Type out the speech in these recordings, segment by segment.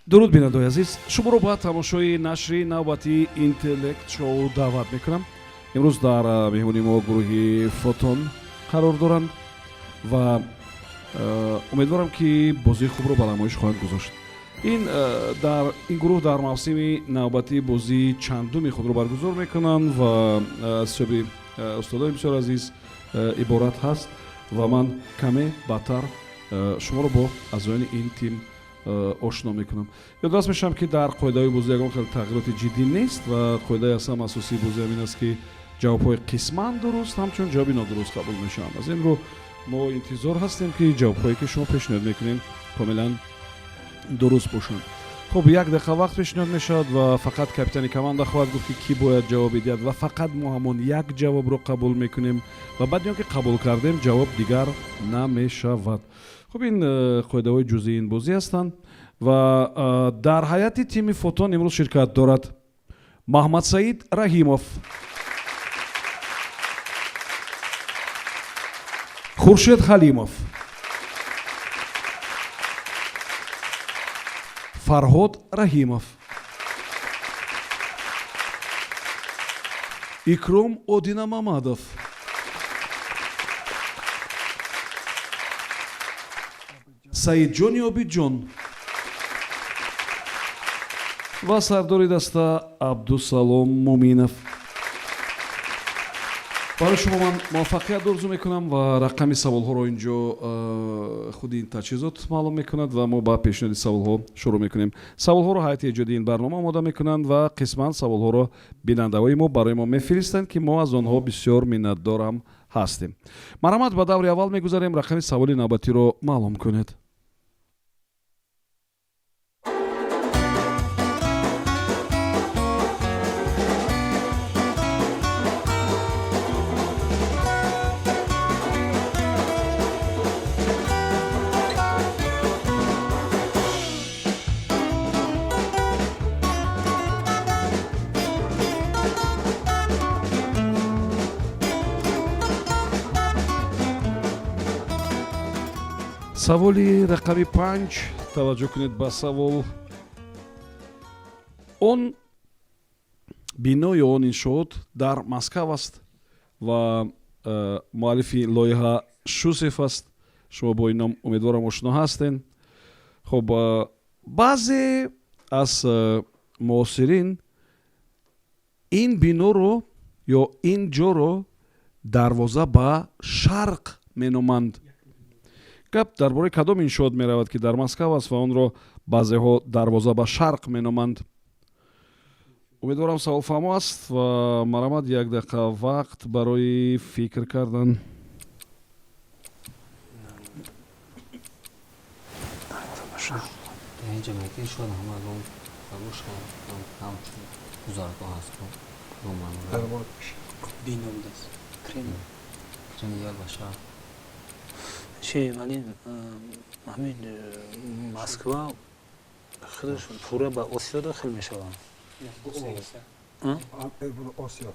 Дуруд, бинандаои азиз, шуморо ба тамошои нашри навбатии Интеллект Шоу даъват мекунам. Имрӯз дар меҳмони мо гурӯҳи Фотон қарор доранд ва умедворам, ки бозии хубро ба намоиш хоҳанд гузошт. Ин дар ин гурӯҳ дар мавсими навбатии бозии чандуми худро баргузор мекунанд ва аз ҳисоби устодои бисёр азиз иборат ҳаст ва ман каме баъдтар шуморо бо аъзоёни ин тим ошно мекунам. Ёдрас мешавам, ки дар қоидаҳои бозӣ ягон хел тағйироти ҷиддӣ нест ва қоидаи аз ҳама асосии бозӣ ҳамин аст, ки ҷавобҳои қисман дуруст ҳамчун ҷавоби нодуруст қабул мешаванд. Аз ин рӯ мо интизор ҳастем, ки ҷавобҳое, ки шумо пешниҳод мекунем, комилан дуруст бошанд. Хуб, як дақиқа вақт пешниҳод мешавад ва фақат капитани команда хоҳад гуфт, ки кӣ бояд ҷавоб диҳад, ва фақат мо ҳамон як ҷавобро қабул мекунем ва баъди он ки қабул кардем, ҷавоб дигар намешавад. Хуб, ин қоидаҳои ҷузъии ин бозӣ ҳастанд ва дар ҳайати тими Фотон имрӯз ширкат дорад Маҳмадсаид Раҳимов, Хуршед Ҳалимов, Фарҳод Раҳимов, Икром Одинамамадов, Саидҷони Обидҷон ва сардори даста Абдусалом Муминов. Барои шумо ман муваффақият орзу мекунам ва рақами саволҳоро ин ҷо худи ин таҷҳизот маълум мекунад ва мо ба пешниҳоди саволҳо шурӯъ мекунем. Саволҳоро ҳайати эҷодии ин барнома омода мекунанд ва қисман саволҳоро бинандаҳои мо барои мо мефиристанд, ки мо аз онҳо бисёр миннатдорам ҳастем. Марҳамат, ба даври аввал мегузарем. Рақами саволи навбатиро маълум кунед. Саволи рақами 5. Таваҷҷӯҳ кунед ба савол. Он бино ё он иншоот дар Москав аст ва муаллифи лоиҳа Шусев аст. Шумо бо ин ном, умедворам, ошно ҳастен. Хуб, баъзе аз муосирин ин биноро ё ин ҷоро дарвоза ба шарқ меноманд. Гап дар бораи кадом иншоот меравад, ки дар Москав аст ва онро баъзеҳо дарвоза ба шарқ меноманд? Умедворам, савол фаҳмо аст ва марҳамат, як дақиқа вақт барои фикр кардан. Инҷа меки шояд ҳамагон бошад, ҳамчун гузаргоҳ аст. Бино будааст, Кремл. Кремл як ба шаҳр. Чи вале ҳамин Москва худаш пурра ба Осиё дохил мешавад. Осиё.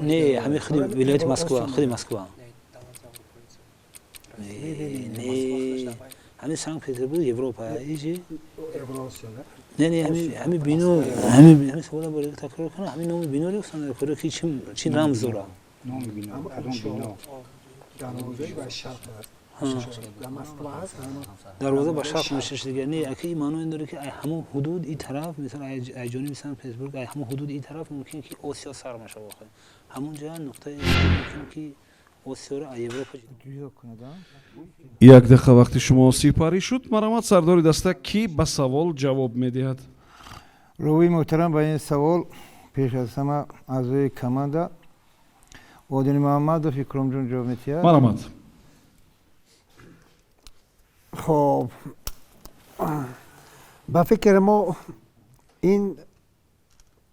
Не, ҳамин худи вилояти Москва, худи Москва не, ҳамин Санкт Петербург Европа иҷи. Не, не, ҳамин бино, ҳамин савола бори такрор кунам. Ҳамин номи биноро гуфтан, ки чи рамз дорад. Номи бино, кадом бино? Дарвозаи ба шарқ аст, дар Москва ҳаст. Дарвоза ба шарқ мешаш дига не, аки ин маъно ин дорад, ки ай ҳамон ҳудуд ин тараф, мисол, ай ҷониби Санкт Петербург, ай ҳамон ҳудуд ин тараф мумкин ки Осиё сар мешава. Охир ҳамон ҷа нуқтаи мумкин ки Осиёро аз Европа. Як дақиқа вақти шумо сипарӣ шуд. Марҳамат, сардори даста, кӣ ба савол ҷавоб медиҳад? Ровии муҳтарам, ба ин савол пеш аз ҳама аъзои команда Одини Муҳаммадов Икромҷон ҷавоб медиҳад. Марҳамат. Хоб, ба фикри мо, ин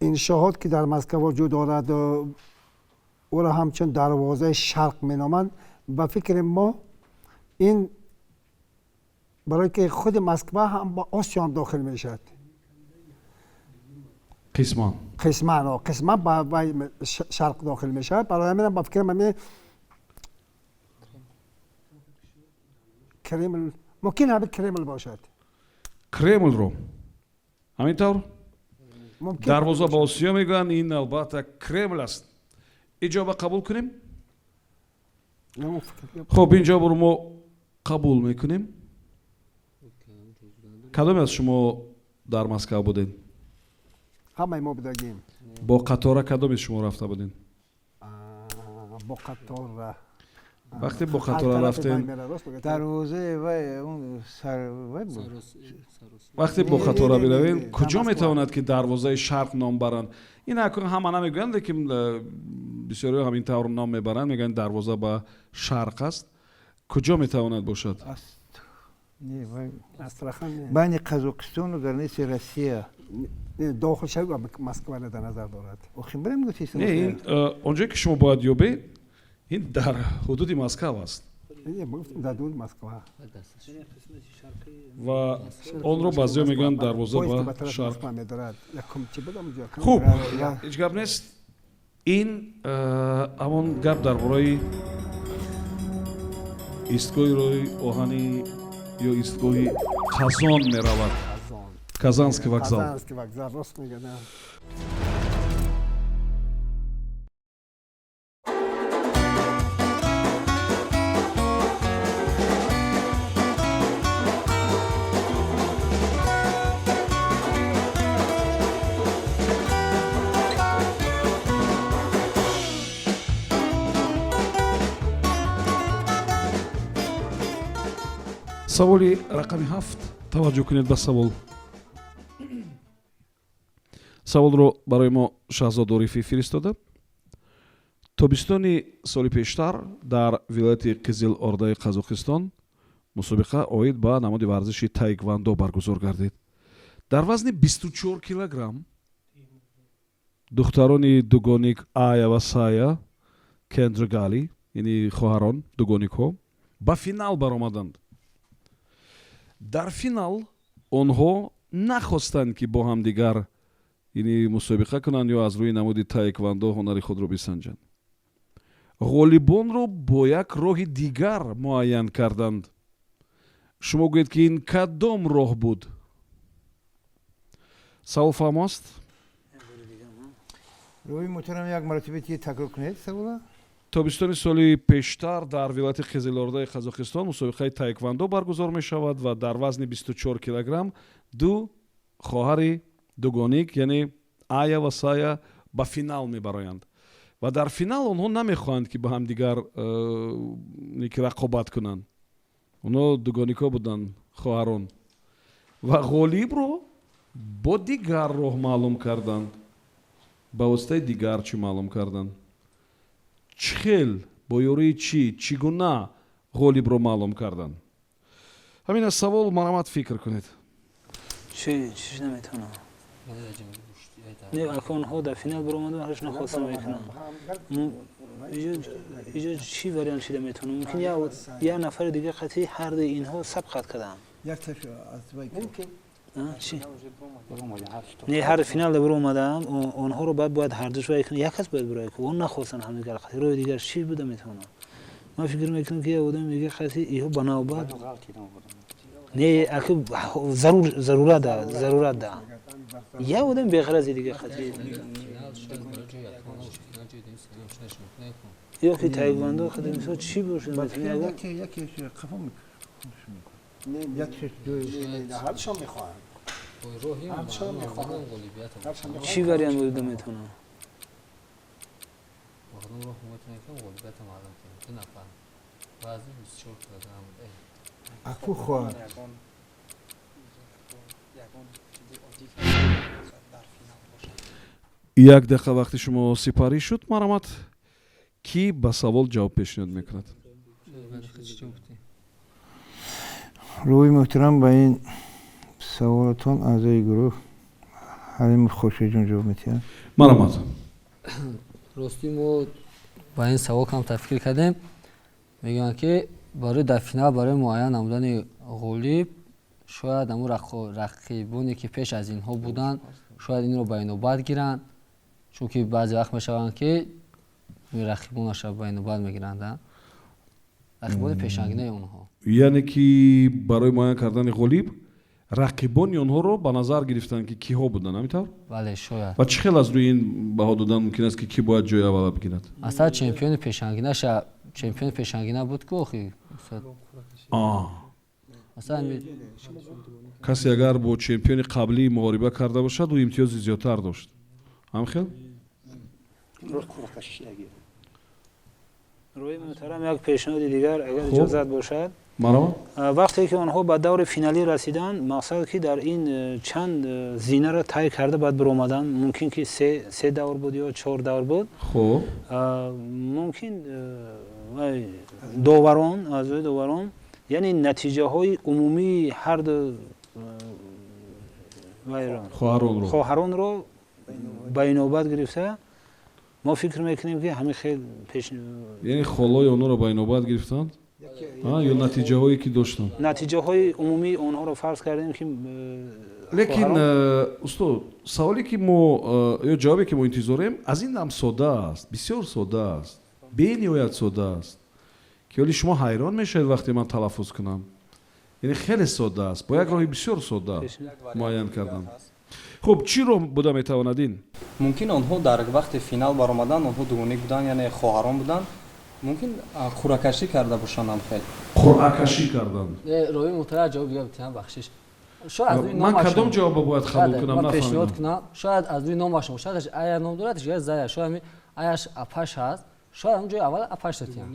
иншоот, ки дар Москва вуҷуд дорад, ӯро ҳамчун дарвозаи шарқ меноманд. Ба фикри мо, ин барое ки худи Москва ҳам ба Осиё ҳам дохил мешавад. Қисман. Қисман, қисман ба шарқ дохил мешавад. Барои ҳамин ба фикрам, ҳамин Кремл Мумкин ҳамин Кремл бошад. Кремлро, ҳамин тавр? Мумкин. Дарвоза ба Осиё мегӯянд, ин албатта Кремл аст. Ин ҷавоба қабул кунем? Не, фикр- Хуб, ин ҷавобро мо қабул мекунем. Кадоме аз шумо дар Москав будед? Ҳамаи мо будагем. Бо қатора кадоме шумо рафта будед? Бо қатора. Вақте бо қатора рафтем, Дарвозаи вай, он сар вай буд. вақте бо Не, қатора не, не, биравем, не, куҷо дар Москва. метавонад ки дарвозаи шарқ ном баранд? Ин акун ҳама намегӯянд, лекин бисёриҳо ҳамин тавр ном мебаранд, мегӯянд дарвоза ба шарқ аст. Куҷо метавонад бошад? Не, вай Астрахан не. Байни Қазоқистону границаи Россия. Не, дохил шавӣ ба Москваро дар назар дорад. Охи бирем гуфти. Не, ин он ҷое ки шумо бояд ёбед, ин дар ҳудуди Москав аст. Не, мо гуфтем дар дури Москва. Ва онро баъзеҳо мегӯянд дарвоза Поезд ки ба тарафи шарқ. Москва медорад. Якум чӣ буд онҷо? Хуб, ҳеҷ гап нест. Ин ҳамон гап дар бораи истгоҳи роҳи оҳани ё истгоҳи Қазон меравад. Қазон. Казанский вокзал. Казанский вокзал, рост мегӯяд. Саволи рақами 7. Таваҷҷӯҳ кунед ба савол. Саволро барои мо Шаҳзод Орифӣ фиристода. Тобистони соли пештар дар вилояти Қизил Ордаи Қазоқистон мусобиқа оид ба намуди варзиши таеквандо баргузор гардид. Дар вазни 24 килограмм духтарони дугоник Ая ва Сая Кендргали, яъне хоҳарон дугоникҳо, ба финал баромаданд. Дар финал онҳо нахостанд, ки бо ҳамдигар, яъне, мусобиқа кунанд ё аз рӯи намуди таеквандо ҳунари худро бисанҷанд. Ғолибонро бо як роҳи дигар муайян карданд. Шумо гӯед, ки ин кадом роҳ буд? Савол фаҳмо аст? Рӯи муҳтарам, як маротиба ки такрор кунед савола. Тобистони соли пештар дар вилояти Қизилордаи Қазоқистон мусобиқаи таеквандо баргузор мешавад ва дар вазни 24 килограмм ду хоҳари дугоник, яъне Ая ва Сая, ба финал мебароянд ва дар финал онҳо намехоҳанд, ки ба ҳамдигар ки рақобат кунанд. Онҳо дугоникҳо буданд, хоҳарон, ва ғолибро бо дигар роҳ маълум карданд. Ба воситаи дигар чӣ маълум карданд? Чӣ хел, бо ёрии чӣ, чӣ гуна ғолибро маълум карданд? Ҳамин аст савол, марҳамат, фикр кунед. Чӣ чиш наметавонам. Не, ака, онҳо дар финал баромадан, ҳарш нахостан мекунанд. Иҷо чӣ вариант шида метавонам? Мумкин як нафари дига қатъи ҳарди инҳо сабқат карданд. Мумкин. Чӣ? Не, ҳар финалда баромадаам, онҳоро баъд бояд ҳардуш вай кунад, як кас бояд бароя кунад. Он нахостанд ҳамдигар қатъи. Роҳи дигар чӣ буда метавонам? Ман фикр мекунам, ки як одами дига қатъи иҳо ба навбат. Не, ака, зарур зарурат да, зарурат да. Як одами беғарази дига қатъи. Ё ки таеквондо қатъи, мисол, чӣ бошад метавонад? Ҳардушон мехоҳанд. Чӣ вариант буда метавонад? Кадом роҳ метавонем, ки ғолибиятро маълум кунем? Ду нафар, вазни 24 килограмм. Аку хоҳар. Ягон чизи оддӣ дар финал бошад. Як дақиқа вақти шумо сипарӣ шуд. Марҳамат, кӣ ба савол ҷавоб пешниҳод мекунад? Рӯи муҳтарам, ба ин саволатон аъзои гурӯҳ Ҳалимов Хуршедҷон ҷавоб медиҳад. Марҳамат. Ростӣ, мо ба ин савол камтар фикр кардем. Мегӯянд, ки барои дар финал, барои муайян намудани ғолиб, шояд ҳамун рақибоне, ки пеш аз инҳо буданд, шояд инро ба инобат гиранд, чунки баъзе вақт мешаванд, ки рақибонаша ба инобат мегиранд. Рақибони пешангинаи онҳо. Яъне ки барои муайян кардани ғолиб рақибони онҳоро ба назар гирифтанд, ки киҳо буданд, ҳамин тавр? Бале, шояд. Ва чӣ хел аз рӯи ин баҳо додан мумкин аст, ки кӣ бояд ҷои аввала бигирад? Асал чемпиони пешангинаша, чемпиони пешангина буд ку охи. Масалан, Касе агар бо чемпиони қаблӣ муҳориба карда бошад, ӯ имтиёзи зиёдтар дошт, ҳамин хел? Рӯи муҳтарам, як пешниҳоди дигар, агар иҷозат бошад. Маро. Вақте ки онҳо ба даври финалӣ расиданд, мақсад ки дар ин чанд зинаро тай карда баъд биромаданд, мумкин ки се давр буд ё чор давр буд. Мумкин доварон, аъзои доварон, яъне натиҷаҳои умумии ҳарду хоҳаронро ба инобат гирифта, мо фикр мекунем, ки ҳамин хел пеш. Яъне холои онҳоро ба инобат гирифтанд ё натиҷаҳое ки доштанд? Натиҷаҳои умумии онҳоро фарз кардем, ки Лекин устод, саволе ки мо ё ҷавобе ки мо интизорем, аз ин ҳам сода аст, бисёр сода аст, бениҳоят сода аст, ки ҳоли шумо ҳайрон мешавед, вақте ман талаффуз кунам. Яъне хеле сода аст, бо як роҳи бисёр сода муайян кардам. Хуб, чӣ роҳ буда метавонад ин? Мумкин онҳо дар вақти финал баромадан, онҳо дугоник буданд, яъне хоҳарон буданд, мумкин қуръакашӣ карда бошанд ҳам хел. Қуръакашӣ карданд? Роҳи муҳтарам, ҷавоб дига битиҳам, бахшиш. Ман кадом ҷавобро бояд қабул кунам? Пешниҳод кунам, шояд аз рӯи номашон, шояд ая ном дорад, шояд зая, шояд аяш апаш ҳаст, шояд ҳамон ҷои аввал апаш датиҳам,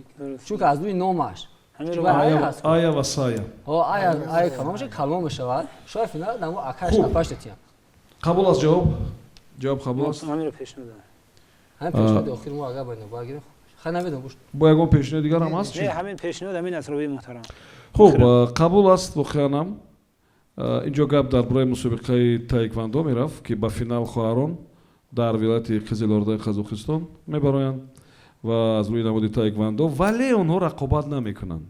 чунки аз рӯи номаш. Ая ва сая. Ая, ая калон мешавад, калон мешавад, шояд финал дамо акаш апаш датиҳам. Қабул аст ҷавоб? Ҷавоб қабул аст? Ҳаминро пешниҳод. Ҳамин пешниҳоди охир мо агар ба инобат гирем, хай, намедонам. Бо ягон пешниҳоди дигар ҳам ҳаст? Не, ҳамин пешниҳод ҳамин аст, ровии муҳтарам. Хуб, қабул аст. Воқеанам инҷо гап дар бораи мусобиқаи таеквандо мерафт, ки ба финал хоҳарон дар вилояти Қизилордаи Қазоқистон мебароянд ва аз рӯи намуди таеквандо, вале онҳо рақобат намекунанд.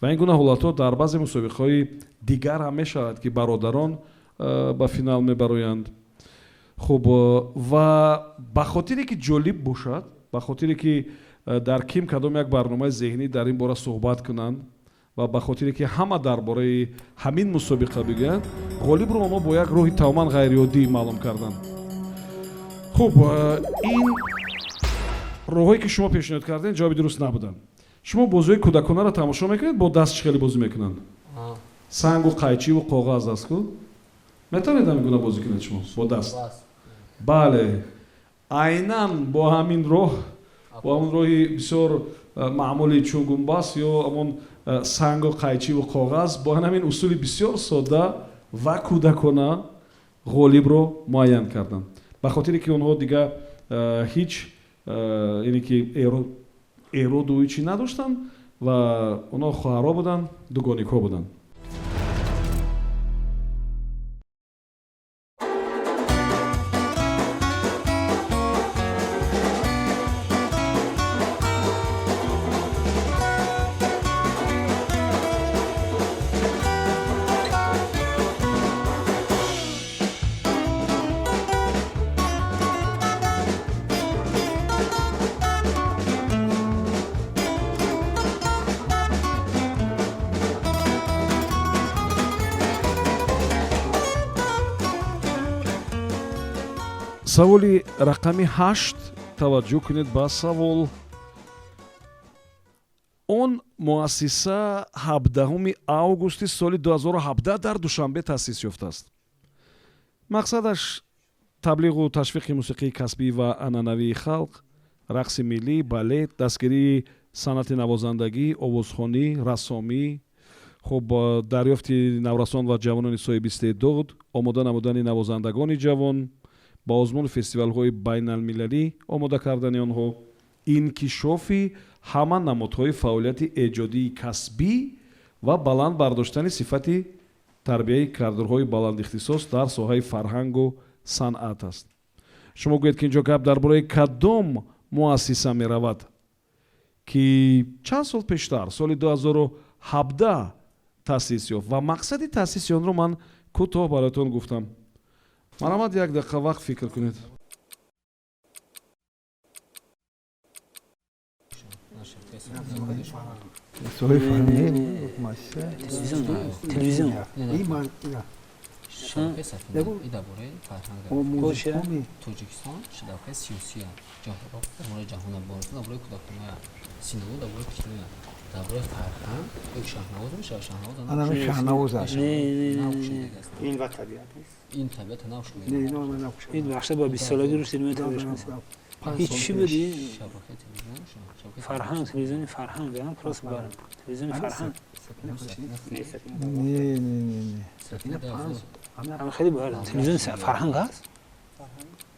Ва ин гуна ҳолатҳо дар баъзе мусобиқаҳои дигар ҳам мешавад, ки бародарон ба финал мебароянд. Хуб, ва ба хотире ки ҷолиб бошад, ба хотире ки дар ким кадом як барномаи зеҳнӣ дар ин бора суҳбат кунанд ва ба хотире ки ҳама дар бораи ҳамин мусобиқа бигӯянд, ғолибро онҳо бо як роҳи тамоман ғайриоддӣ маълум карданд. Хуб, ин роҳҳое ки шумо пешниҳод кардем, ҷавоби дуруст набуданд. Шумо бозиҳои кӯдаконаро тамошо мекунед? Бо даст чӣ хеле бозӣ мекунанд, сангу қайчиву коғаз аст ку, метавонед ҳамин гуна бозӣ кунед шумо бо даст? Бале, айнан бо ҳамин роҳ, бо ҳамон роҳи бисёр маъмули чунгумбас ё ҳамон сангу қайчиву коғаз, бо ҳамин усули бисёр сода ва кӯдакона ғолибро муайян карданд. Ба хотире ки онҳо дига ҳеҷ, яъне ки эроду ҳичи надоштанд ва онҳо хоҳарҳо буданд, дугоникҳо буданд. Саволи рақами 8. Таваҷҷӯҳ кунед ба савол. Он муассиса 17 августи соли 2017 дар Душанбе таъсис ёфтааст. Мақсадаш таблиғу ташвиқи мусиқии касбӣ ва анъанавии халқ, рақси миллӣ, балет, дастгирии санъати навозандагӣ, овозхонӣ, рассомӣ, хуб, дарёфти наврасон ва ҷавонони соҳиби истеъдод, омода намудани навозандагони ҷавон, ба озмуну фестивалҳои байналмилалӣ омода кардани онҳо, инкишофи ҳама намудҳои фаъолияти эҷодии касбӣ ва баланд бардоштани сифати тарбияи кадрҳои баландихтисос дар соҳаи фарҳангу санъат аст. Шумо гӯед, ки инҷо гап дар бораи кадом муассиса меравад, ки чанд сол пештар, соли 2017 таъсис ёфт ва мақсади таъсиси онро ман кӯтоҳ бароятон гуфтам. Марҳамат, як дақиқа вақт фикр кунед. Соҳаи фарҳангӣ муассиса. Телевизион. Ин ман ина. Шабакаи Сафина и дар бораи фарҳанг. Омӯзишҳои Тоҷикистон шабакаи сиёсия, дар бораи ҷаҳона, дар бораи кӯдаконая, синемо дар бораи киноя, дар бораи фарҳанг як Шаҳнавоз мешавад, Шаҳнавоз. Ана Шаҳнавоз аст. Ин ва табиат нест. Ин табиата нав шуд. Не, ино ман нав Ин бахша ба 20-солагӣ рушд илмии табиат. Ин чӣ буд? Шабакаи телевизион, шабакаи Фарҳанг, телевизиони фарҳанг, просто бар телевизиони фарҳанг. Не, не, не, не. Сафина панҷ. Ҳам хеле бар телевизиони фарҳанг ҳаст?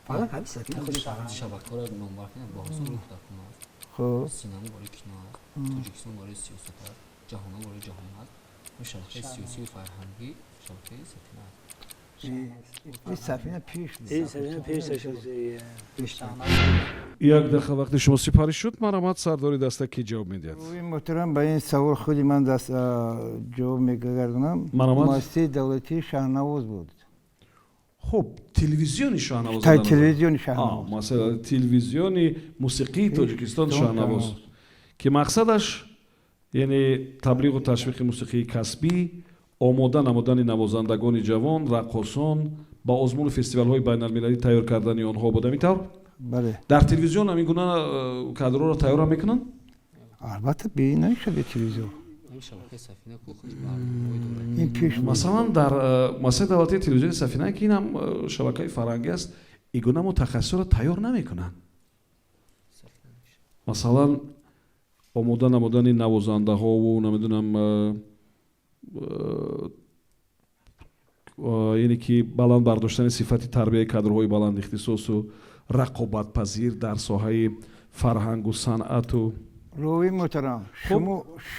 Фарҳанг ҳамин Сафина худи фарҳанг. Шабакаҳоро номбар кунем, Баҳорсон барои кӯдакон аст. Хуб. Синемо барои кино аст, Тоҷикистон барои сиёсат аст, ҷаҳона барои ҷаҳон аст. Ин шабакаи сиёсию фарҳангӣ шабакаи Сафина аст. Ин Сафина пеш. Ин Сафина пеш. Як дақиқа вақти шумо сипарӣ шуд. Марҳамат, сардори даста кӣ ҷавоб медиҳад? Муҳтарам, ба ин савол худи ман даст ҷавоб мегардонам. Марҳамат. Муассисаи давлатии Шаҳнавоз буд. Хуб, телевизиони Шаҳнавоз. Телевизиони Шаҳнавоз. Масалан, телевизиони мусиқии Тоҷикистон Шаҳнавоз, ки мақсадаш яъне таблиғу ташвиқи мусиқии касбӣ, омода намудани навозандагони ҷавон, раққосон, ба озмуну фестивалҳои байналмилалӣ тайёр кардани онҳо буд, ҳамин тавр? Бале. Дар телевизион ҳамин гуна кадрҳоро тайёрам мекунанд? Албатта, бе намешавад бе телевизор. Ин шабакаи Сафина ку худ барномаҳое дорад. Ин пеш. Масалан, дар муассисаи давлатии телевизиони Сафина, ки инам шабакаи фарҳангӣ аст, ин гуна мутахассисҳоро тайёр намекунанд. Масалан, омода намудани навозандаҳову, намедонам, яъне ки баланд бардоштани сифати тарбияи кадрҳои баландихтисосу рақобатпазир дар соҳаи фарҳангу санъату. Ровии муҳтарам,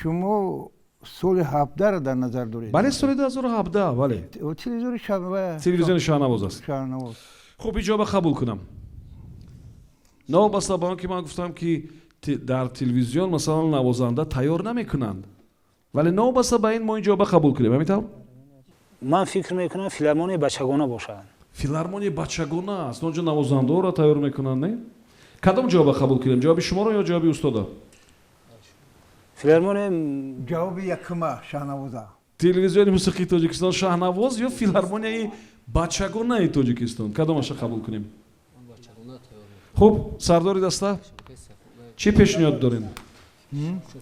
шумо соли 17-ро дар назар доред? Бале, соли 2017, бале. Телевизори телевизиони Шаҳнавоз аст. Шаҳнавоз. Хуб, ин ҷавоба қабул кунам, новобаста ба он ки ман гуфтам, ки дар телевизион, масалан, навозанда тайёр намекунанд, вале новобаста ба ин мо ин ҷавоба қабул кунем, ҳамин тавр? Ман фикр мекунам, филармонияи бачагона бошад. Филармонияи бачагона аст, онҷо навозандаҳоро тайёр мекунанд, не? Кадом ҷавоба қабул кунем, ҷавоби шуморо ё ҷавоби устода? Филармония. Ҷавоби якума, Шаҳнавоза. Телевизиони мусиқии Тоҷикистон Шаҳнавоз ё филармонияи бачагонаи Тоҷикистон, кадомаша қабул кунем? Хуб, сардори даста, чӣ пешниҳод дорем?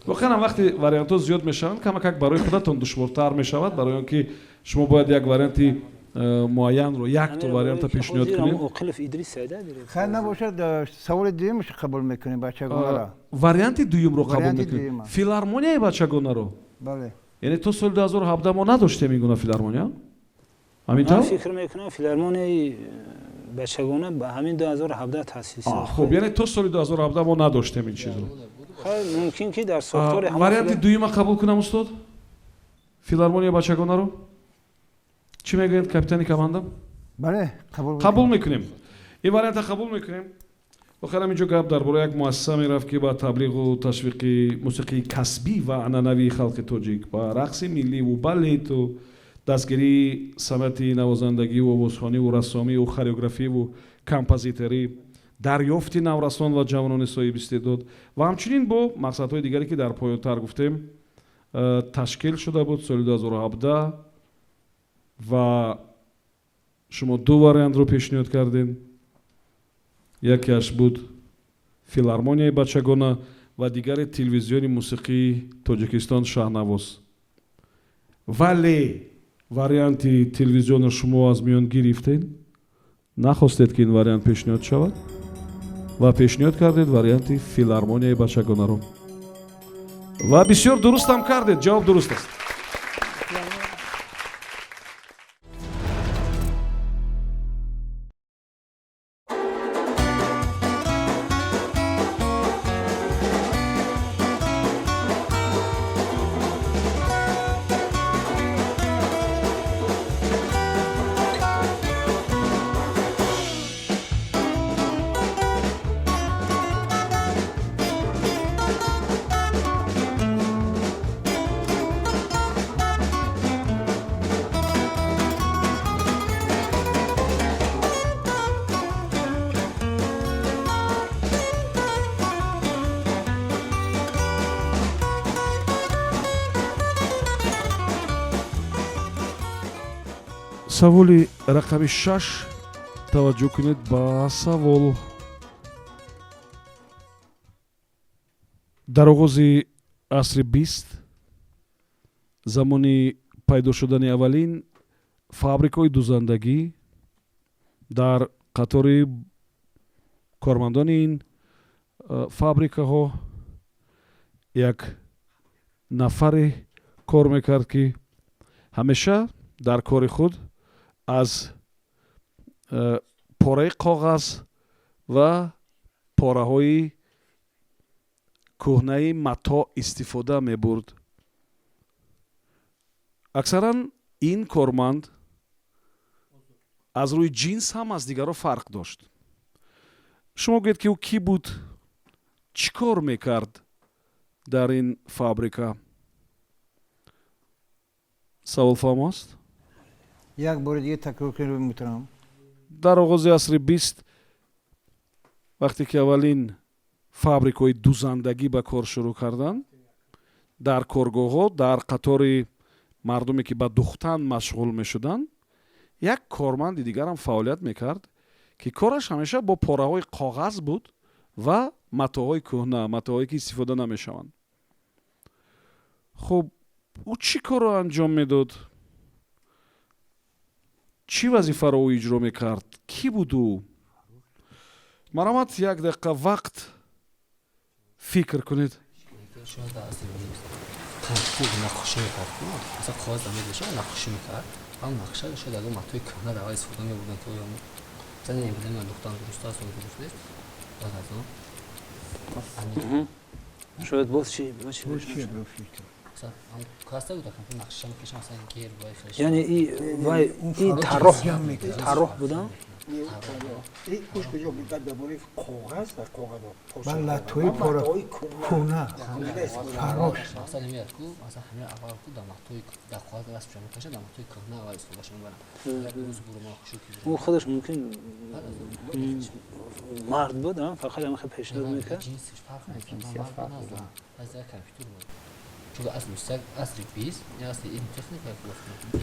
Воқеан ҳам, вақте вариантҳо зиёд мешаванд, камакак барои худатон душвортар мешавад, барои он ки шумо бояд як варианти муайянро, якто варианта пешниҳод кунед. Оқилов Идрис сайда. Хайр, набошад, саволи дуюмаш қабул мекунем, бачагонара. Варианти дуюмро қабул мекунем, филармонияи бачагонаро? Бале. Яъне то соли 2017 мо надоштем ин гуна филармония, ҳамин тавр? Фикр мекунам, филармонияи бачагона ба ҳамин 2017 таъсис. Хуб, яъне то соли 2017 мо надоштем ин чизро. Мумкин ки дар сохтори Варианти дуюма қабул кунам, устод, филармония бачагонаро? Чӣ мегӯяд капитани команда? Бале. Қабул мекунем, ин варианта қабул мекунем. Охирам, инҷо гап дар бораи як муассиса мерафт, ки ба таблиғу ташвиқи мусиқии касбӣ ва анъанавии халқи тоҷик, ба рақси милливу балету, дастгирии санъати навозандагиву овозхониву рассомиву хореографиву композиторӣ, дарёфти наврасон ва ҷавонони соҳиби истеъдод ва ҳамчунин бо мақсадҳои дигаре, ки дар поёнтар гуфтем, ташкил шуда буд соли 2017. Ва шумо ду вариантро пешниҳод кардем: якеаш буд филармонияи бачагона ва дигаре телевизиони мусиқии Тоҷикистон Шаҳнавоз. Вале варианти телевизионро шумо аз миён гирифтед, нахостед, ки ин вариант пешниҳод шавад, ва пешниҳод кардед варианти филармонияи бачагонаро. Ва бисёр дурустам кардед, ҷавоб дуруст аст. Саволи рақами 6. Таваҷҷӯҳ кунед ба савол. Дар оғози асри 20, замони пайдо шудани аввалин фабрикаҳои дузандагӣ, дар қатори кормандони ин фабрикаҳо як нафаре кор мекард, ки ҳамеша дар кори худ аз пораи коғаз ва пораҳои кӯҳнаи матоъ истифода мебурд. Аксаран ин корманд аз рӯи ҷинс ҳам аз дигарро фарқ дошт. Шумо гӯед, ки ӯ кӣ буд, чӣ кор мекард дар ин фабрика? Савол фаҳмо аст? Як бори дига такрор кунед, муҳтарам. Дар оғози асри 20, вақте ки аввалин фабрикаҳои дузандагӣ ба кор шурӯъ карданд, дар коргоҳҳо, дар қатори мардуме, ки ба духтан машғул мешуданд, як корманди дигарам фаъолият мекард, ки кораш ҳамеша бо пораҳои коғаз буд ва матоъҳои кӯҳна, матоъҳое, ки истифода намешаванд. Хуб, ӯ чӣ корро анҷом медод, чӣ вазифаро ӯ иҷро мекард, кӣ буд ӯ? Марҳамат, як дақиқа вақт, фикр кунед. Шояд дар асри компютер нақшӣ мекард, масалан, коғаз мешава, нақшӣ мекард. Ҳам нақша, шояд ягон матои кӯҳна дар истифода мебурданд, ки оё зани эмблема духтан дуруст аст ё дуруст нест. Баъд аз он шояд боз чи? Каста буд, нақша мекашам, масалан, герб. Яъне и вай и тарроҳ будам. Гӯш, куҷо мегӯяд дар бораи коғаз ва коғаз? Латтои пора кӯна фарош. Мақсад намеяд ку, масалан, ҳамин аввал ку дар матои, дар коғаз расмша мекашад, дар матои кӯҳна аввал истифодаша мебаранд. Рӯз бурума. Ӯ худаш мумкин мард буд, фақат ҳамин пешниҳод мекард. Ҷинсиш фарқ нест, аз як компютер буд, чунки асри 20, асри илм, техника.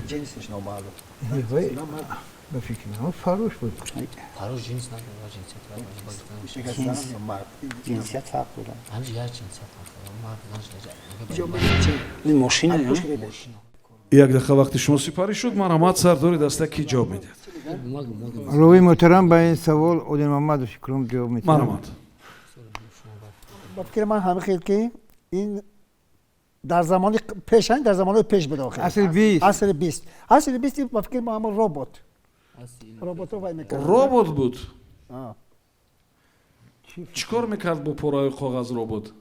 Ҷинсиш номаълум. Ба фикри ман, фарош буд. Фарош ҷинс надорад, ҷинсият. Ҷинсият фарқ дорад. Ҳамҷи як ҷинсият фарқ мард. Мошина. Як дақиқа вақти шумо сипарӣ шуд. Марҳамат, сардори даста, кӣ ҷавоб медиҳад? Ровии муҳтарам, ба ин савол Один Муҳаммадов Икром ҷавоб медиҳад. Марҳамат. Ба фикри ман, ҳамин хел ки ин дар замони пеш, дар замонои пеш буд охир. Асри 20. Асри 20, асри 20, ба фикри ман, ҳамон роботро вай мекард. Робот буд? Чӣ кор мекард бо пораҳои коғаз робот?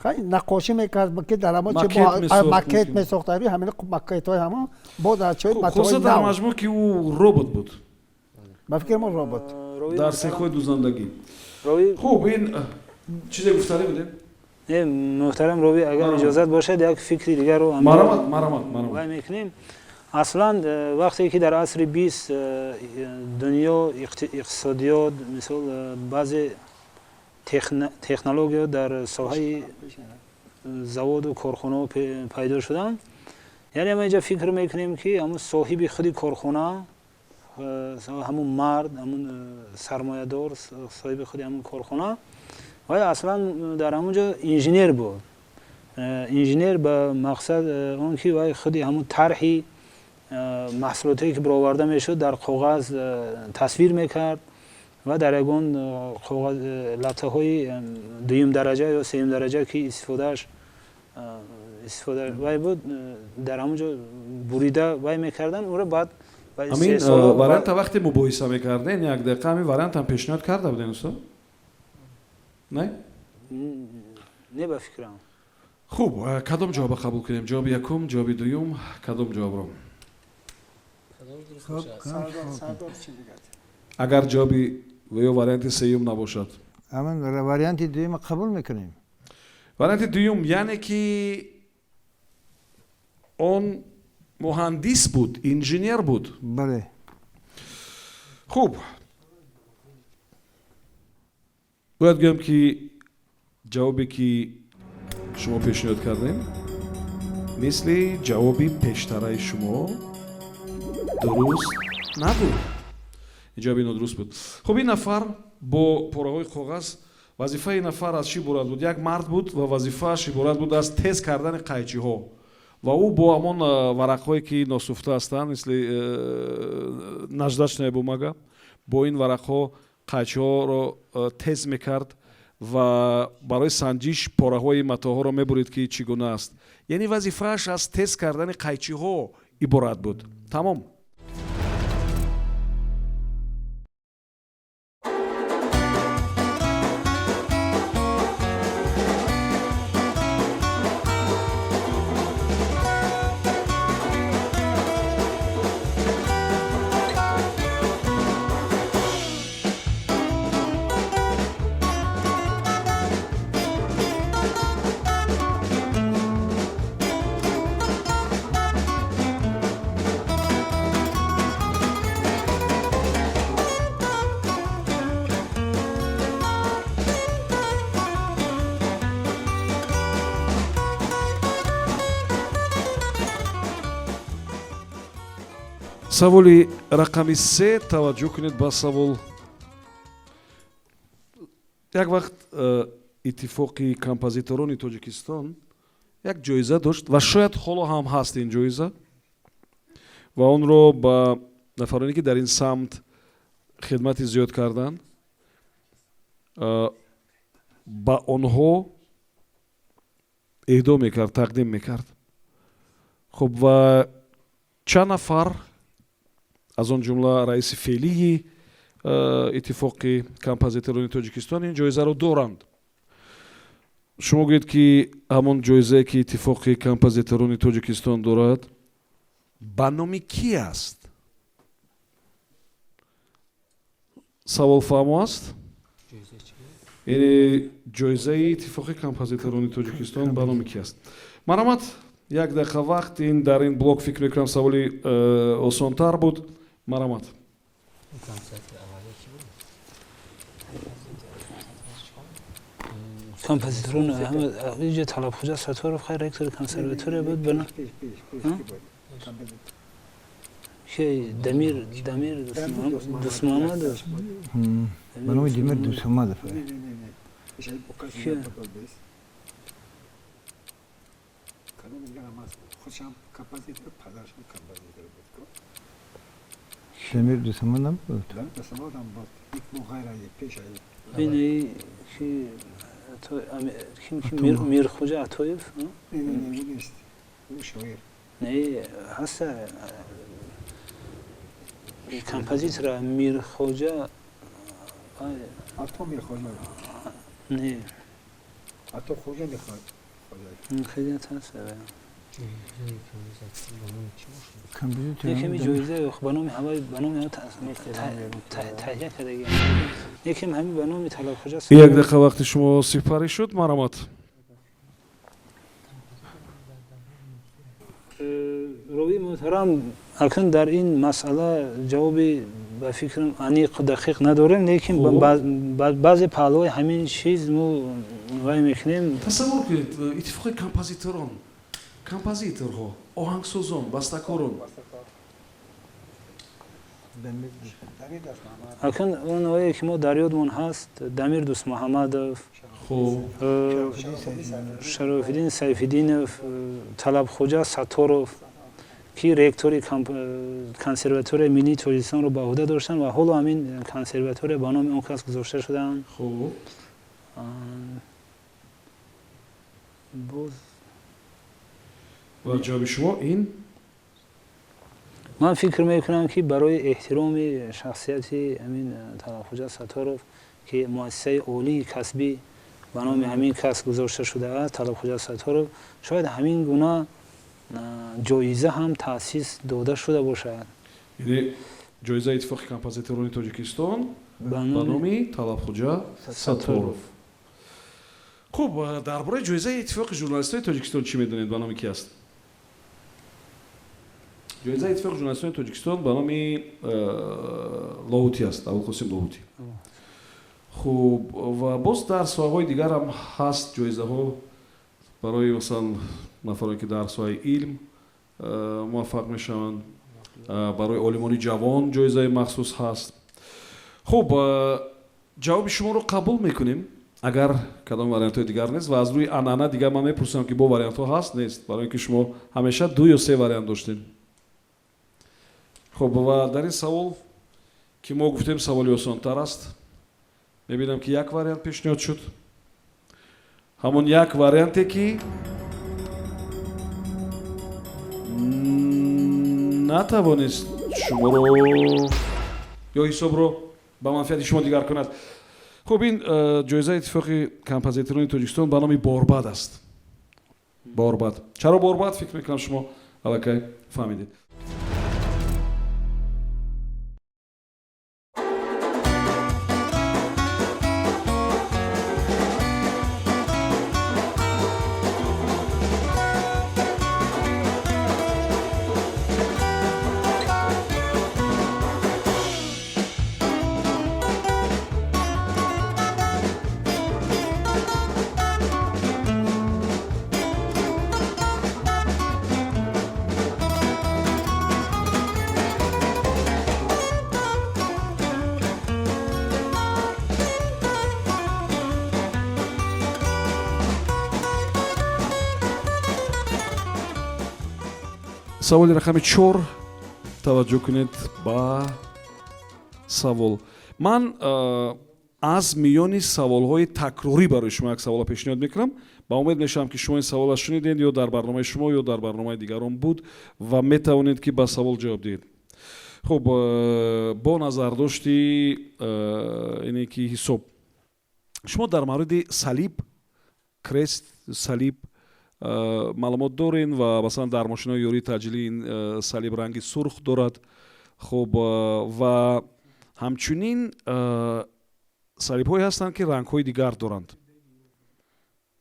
Наққошӣ мекард, ки дар ҳамон макет месохт, ҳамин макетҳои ҳамон бо дар чои. Хулоса, дар маҷмӯъ, ки ӯ робот буд. Ба фикри мо, робот. Дар сехҳои дузандагӣ. Хуб, ин чизе гуфтанӣ будем? Не, муҳтарам ровӣ, агар иҷозат бошад, як фикри дигарро Марҳамат, марҳамат, марҳамат. Вай мекунем. Аслан вақте ки дар асри 20 дунё, иқтисодиёт, мисол, баъзе технология дар соҳаи заводу корхонаҳо пайдо шуданд, яъне ма инҷа фикр мекунем, ки ҳамун соҳиби худи корхона, ҳамун мард, ҳамун сармоядор, соҳиби худи ҳамун корхона, вай аслан дар ҳамун ҷо инженер буд. Инженер ба мақсад он ки вай худи ҳамун тарҳи маҳсулотое, ки бароварда мешуд, дар коғаз тасвир мекард ва дар ягон латтаҳои дуюм дараҷа ё сеюм дараҷа, ки истифодааш истифода вай буд, дар ҳамон ҷо бурида вай мекарданд ӯро, баъд Ҳамин варианта вақте мубоҳиса мекарден, як дақиқа, ҳамин вариантам пешниҳод карда будем, устод, не? Не, ба фикрам. Хуб, кадом ҷавоба қабул кунем? Ҷавоби якум, ҷавоби дуюм, кадом ҷавобро? Агар ҷавоби ё варианти сеюм набошад. Амн, варианти дуюма қабул мекунем. Варианти дуюм, яъне ки он муҳандис буд, инженер буд. Бале. Хуб, бояд гӯям, ки ҷавобе, ки шумо пешниҳод кардем, мисли ҷавоби пештараи шумо Дуруст набуд, ин ҷавоби нодуруст буд. Хуб, ин нафар бо пораҳои коғаз, вазифаи ин нафар аз чӣ иборат буд? Як мард буд ва вазифааш иборат буд аз тез кардани қайчиҳо, ва ӯ бо ҳамон варақҳое, ки носуфта ҳастанд, мисли наждачная бумага, бо ин варақҳо қайчиҳоро тез мекард ва барои санҷиш пораҳои матоъҳоро мебурид, ки чӣ гуна аст. Яъне вазифааш аз тез кардани қайчиҳо иборат буд, тамом. Саволи рақами се, таваҷҷӯҳ кунед ба савол. Як вақт Иттифоқи композиторони Тоҷикистон як ҷоиза дошт, ва шояд ҳоло ҳам ҳаст ин ҷоиза, ва онро ба нафароне, ки дар ин самт хидмати зиёд карданд, ба онҳо эҳдо мекард, тақдим мекард. Хуб, ва чанд нафар, аз он ҷумла раиси феълии Иттифоқи композиторони Тоҷикистон, ин ҷоизаро доранд. Шумо гӯед, ки ҳамон ҷоизае, ки Иттифоқи композиторони Тоҷикистон дорад, ба номи кӣ аст? Савол фаҳмо аст? Яъне ҷоизаи Иттифоқи композиторони Тоҷикистон ба номи кӣ аст? Марҳамат, як дақиқа вақт. Ин дар ин блок, фикр мекунам, саволи осонтар буд. Марҳамат. Композиторон иҷа Талабхоҷа Сатторов, хай, ректори консерватория буд. Бана ки Дамир Дусмамадов. Ба номи Дамир Дусмамадов. Худшам композитор, падаршам композитор буд. Дамир Дусмамадов буд. Дусмамадам буд, як моҳ ғайр пеш. Ин ки ким, Мирхоҷа Атоев? Не, не, не, нест, ӯ шоир. Не, ҳаста композитора Мирхоҷа. Ато Мирхоҷа. Не. Ато Хоҷа мехоҳад. Хеле ҳаста. Якеми ҷоиза ба номи ҳавай, ба номи таҳия кардаги, якем ҳами ба номи Талабхоҷа. Як дақиқа вақти шумо сипарӣ шуд, марҳамат. Ровии муҳтарам, акнун дар ин масъала ҷавоби, ба фикрам, аниқу дақиқ надорем, лекин баъзе паҳлӯҳои ҳамин чиз мо вай мекунем. Тасаввур кунед, Иттифоқи композиторон, композиторҳо, оҳангсозон, бастакорон. Акнун оное, ки мо дар ёдмон ҳаст, Дамир Дӯстмуҳаммадов, Шарофиддин Сайфиддинов, Талабхоҷа Сатторов, ки ректори консерваторияи миллии Тоҷикистонро ба ӯҳда доштанд ва ҳоло ҳамин консерватория ба номи он кас гузошта шудаанд. Боз. Ва ҷавоби шумо ин? Ман фикр мекунам, ки барои эҳтироми шахсияти ҳамин Талабхоҷа Сатторов, ки муассисаи олии касбӣ ба номи ҳамин кас гузошта шудааст, Талабхоҷа Сатторов, шояд ҳамин гуна ҷоиза ҳам таъсис дода шуда бошад. Яъне ҷоизаи Иттифоқи композиторони Тоҷикистон ба номи Талабхоҷа Сатторов. Хуб, дар бораи ҷоизаи Иттифоқи журналистони Тоҷикистон чӣ медонед, ба номи ки аст? Ҷоизаи Иттифоқи журналистони Тоҷикистон ба номи Лоҳутӣ аст, Абулқосим Лоҳутӣ. Хуб, ва боз дар соҳаҳои дигарам ҳаст ҷоизаҳо барои, масалан, нафароне, ки дар соҳаи илм муваффақ мешаванд. Барои олимони ҷавон ҷоизаи махсус ҳаст. Хуб, ҷавоби шуморо қабул мекунем, агар кадом вариантҳои дигар нест, ва аз рӯи анъана дигар ман мепурсам, ки бо вариантҳо ҳаст, нест, барои ин ки шумо ҳамеша ду ё се вариант доштем. Хуб, ва дар ин савол, ки мо гуфтем саволи осонтар аст, мебинам, ки як вариант пешниҳод шуд, ҳамон як варианте, ки натавонист шуморо ё ҳисобро ба манфиати шумо дигар кунад. Хуб, ин ҷоизаи Иттифоқи композиторони Тоҷикистон ба номи Борбад аст. Борбад. Чаро Борбад, фикр мекунам, шумо аллакай фаҳмидед. Саволи рақами 4. Таваҷҷӯҳ кунед ба савол. Ман аз миёни саволҳои такрорӣ барои шумо як саволро пешниҳод мекунам. Ба умед мешавам, ки шумо ин саволро шунидед, ё дар барномаи шумо, ё дар барномаи дигарон буд, ва метавонед, ки ба савол ҷавоб диҳед. Хуб, бо назардошти ине ки ҳисоб, шумо дар мавриди салиб, крест, салиб маълумот дорен, ва масалан дар мошинои ёрии таъҷилӣ ин салиб ранги сурх дорад. Хуб, ва ҳамчунин салибҳое ҳастанд, ки рангҳои дигар доранд,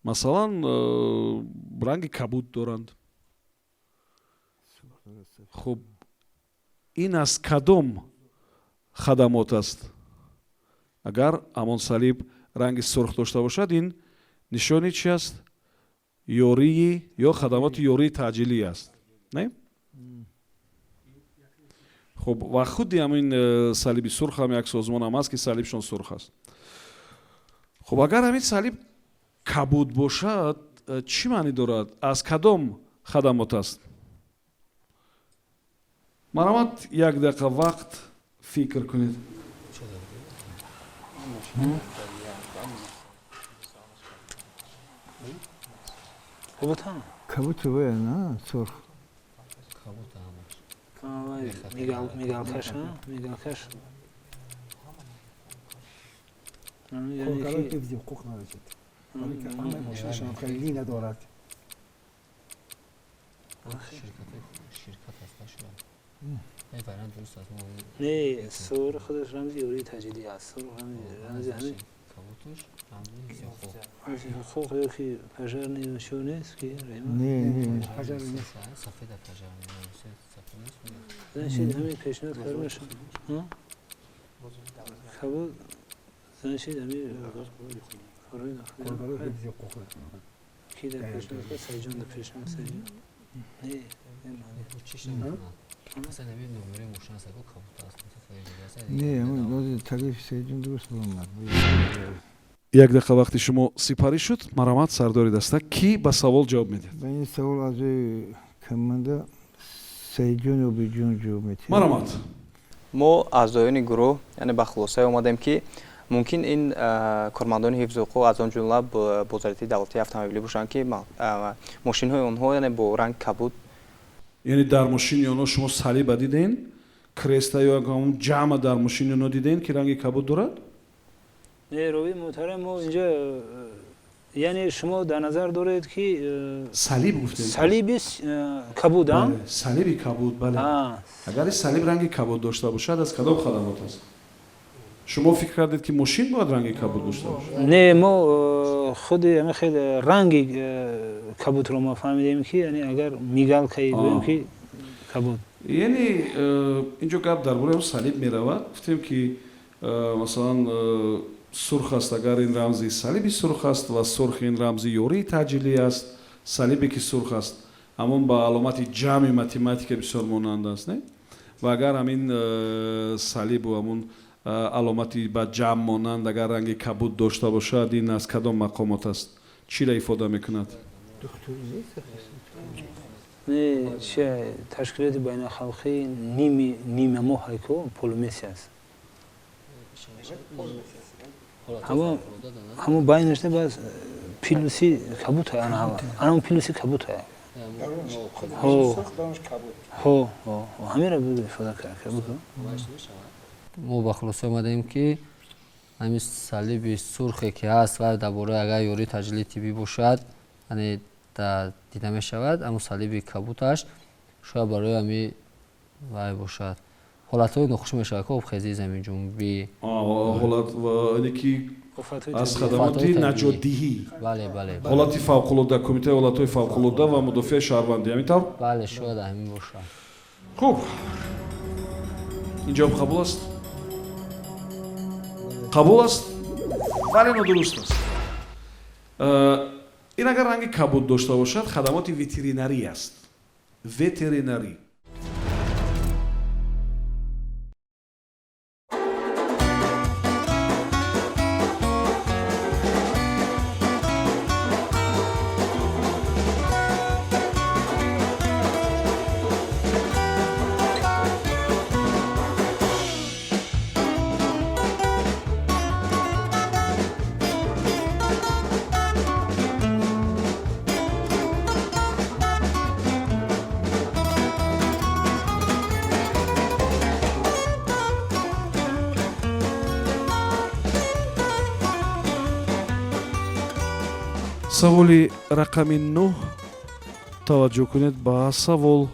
масалан ранги кабуд доранд. Хуб, ин аз кадом хадамот аст? Агар ҳамон салиб ранги сурх дошта бошад, ин нишони чи аст? Ёрии ё хадамоти ёрии таъҷилӣ аст, не? Хуб, ва худи ҳамин Салиби сурх ҳам як созмон ҳам аст, ки салибшон сурх аст. Хуб, агар ҳамин салиб кабуд бошад, чӣ маънӣ дорад, аз кадом хадамот аст? Марҳамат, як дақиқа вақт фикр кунед. Кабутам. Кабут вая на сурх. Мигалкаш, мигалкаш. Коргарои ҳифзи ҳуқуқ нарасид. Ҳамаи мошинашон хеле надорад. Ширкат аст, шояд. Вариант дуруст аст. Не, сурх худаш рамзи ёрии таъҷилӣ аст. Сурх рамзи ҳамин кабутуш рамзи ҳуқуқ. Ҳуқуқ ё ки пожарный шо нест ки? Не, не. Пожарный нест. Сафеда пожарный сафед нест. Значит, ҳамин пешниҳод карда мешавад. Кабут, значит, ҳамин коргарои ҳифзи ҳуқуқ. Ки дар пешниҳод кард? Сайҷон дар пешниҳод, Сайҷон. Не. Чиш намекунад. Масалан, ҳамин номери мошин аст, кабут аст. Не, таклифи Сайҷон дуруст баромад. Як дақиқа вақти шумо сипарӣ шуд. Марҳамат, сардори даста, кӣ ба савол ҷавоб медиҳад? Ба ин савол аъзои команда Сайҷон Обиҷон ҷавоб медиҳад. Марҳамат. Мо аъзоёни гурӯҳ, яъне, ба хулосае омадем, ки мумкин ин кормандони ҳифзи ҳуқуқ, аз он ҷумла бозарятии давлатии автомобилӣ бошанд, ки мошинҳои онҳо, яъне, бо ранги кабуд. Яъне дар мошини онҳо шумо салиба диден, креста ё ҳамон ҷамъа дар мошини онҳо диден, ки ранги кабуд дорад? Не, ровии муҳтарам, мо инҷа, яъне, шумо дар назар доред, ки салиб гуфтем. Салиби кабуд, а? Салиби кабуд, бале. Агар салиб ранги кабуд дошта бошад, аз кадом хадамот аст? Шумо фикр кардед, ки мошин бояд ранги кабуд дошта бошад? Не, мо худи ҳамин хел ранги кабудро мо фаҳмидем, ки яъне агар мигалкаи гӯем, ки кабуд. Яъне инҷо гап дар бораи он салиб меравад. Гуфтем, ки масалан сурх аст, агар ин рамзи салиби сурх аст, ва сурх ин рамзи ёрии таъҷилӣ аст. Салибе, ки сурх аст, ҳамон ба аломати ҷамъи математика бисёр монанд аст, не? Ва агар ҳамин салибу ҳамун аломати ба ҷамъ монанд, агар ранги кабуд дошта бошад, ин аз кадом мақомот аст, чиро ифода мекунад? Не, чи ташкилоти байналхалқӣ нимамоҳ ку полумесяц. Ҳамо байнашда бас плюси кабуд ана плюси кабуд. Ҳо, ҳамеро ифода кард кабуд. Мо ба хулоса омадем, ки ҳамин салиби сурхе ки ҳаст ва дар бораи агар ёрии таъҷилии тиббӣ бошад, яъне дида мешавад, ҳамун салиби кабуташ шояд барои ҳами вай бошад, ҳолатҳои нохуш мешавад ки обхезии заминҷунбӣ. Ҳолат, яъне ки аз хадамоти наҷотдиҳӣ. Бале, бале. Ҳолати фавқулода, кумитаи ҳолатҳои фавқулода ва мудофиаи шаҳрвандӣ, ҳамин тавр? Бале, шояд ҳамин бошад. Хуб, ин ҷавоб қабул аст? Қабул аст, вале нодуруст аст. Ин агар ранги кабуд дошта бошад, хадамоти ветеринарӣ аст, ветеринарӣ. Саволи рақами 9. Таваҷҷӯҳ кунед ба савол.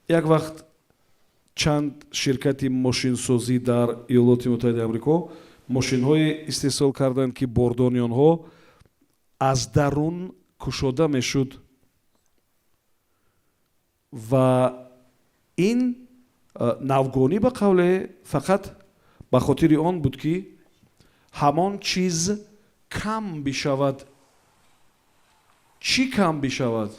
Як вақт чанд ширкати мошинсозӣ дар Иёлоти Муттаҳидаи Амрико мошинҳое истеҳсол карданд, ки бордони онҳо аз дарун кушода мешуд, ва ин навгонӣ, ба қавле, фақат ба хотири он буд, ки ҳамон чиз кам бишавад. Чӣ кам бишавад?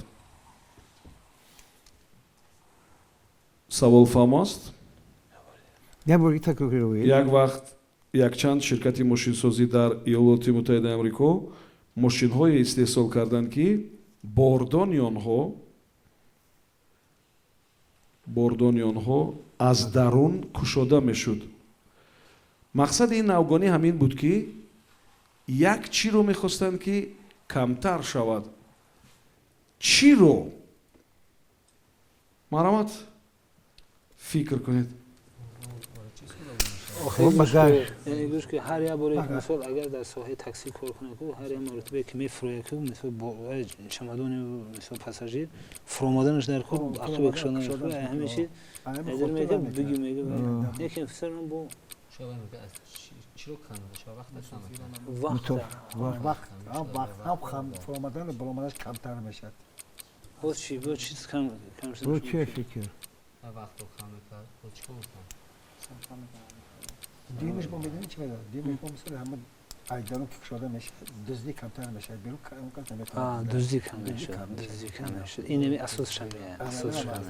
Савол фаҳмо аст? Як вақт якчанд ширкати мошинсозӣ дар Иёлоти Муттаҳидаи Амрико мошинҳое истеҳсол карданд, ки бордони онҳо аз дарун кушода мешуд. Мақсади ин навгонӣ ҳамин буд, ки як чиро мехостанд, ки камтар шавад. Чиро? Марҳамат, фикр кунед. Гӯш ки, ҳар як боре, мисол, агар дар соҳаи таксӣ кор кунад, ҳар як маротибае ки мефурояд, ку, мисол, чамадони, мисол, пассажир фуромаданаш дар кор, ақиба кушоданаш, ҳамин чи мега биги мега, лекин фисарам бо Чиро кам мешавад? Вақт. Вақт, ҳам фуромадану баромаданаш камтар мешавад. Боз чи, боз чиз кам кам? Бо чи фикр? Вақтро кам мекард, боз чӣ кор мекард? Димаш мо медонем чи медонад. Димаш мо, мисол, ҳама айдарун ки кушода мешавад, дуздӣ камтар мешавад, берун он кас наметавонад. Дуздӣ кам мешавад, дуздӣ кам мешавад. Ин ами асосша меяд, асосша.